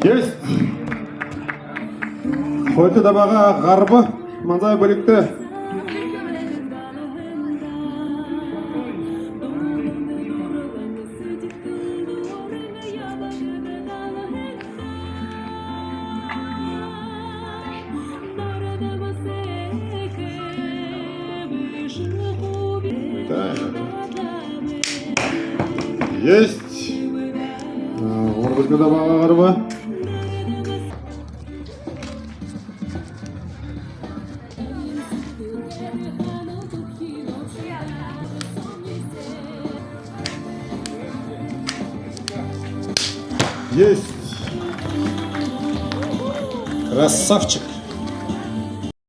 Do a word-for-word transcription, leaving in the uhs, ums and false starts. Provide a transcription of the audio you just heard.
Есть. Хоёр дабаагаа гарба. Манзай бэлигтэй. Так. Есть. А, гурбадахи дабаагаа гарба. Есть. Красавчик.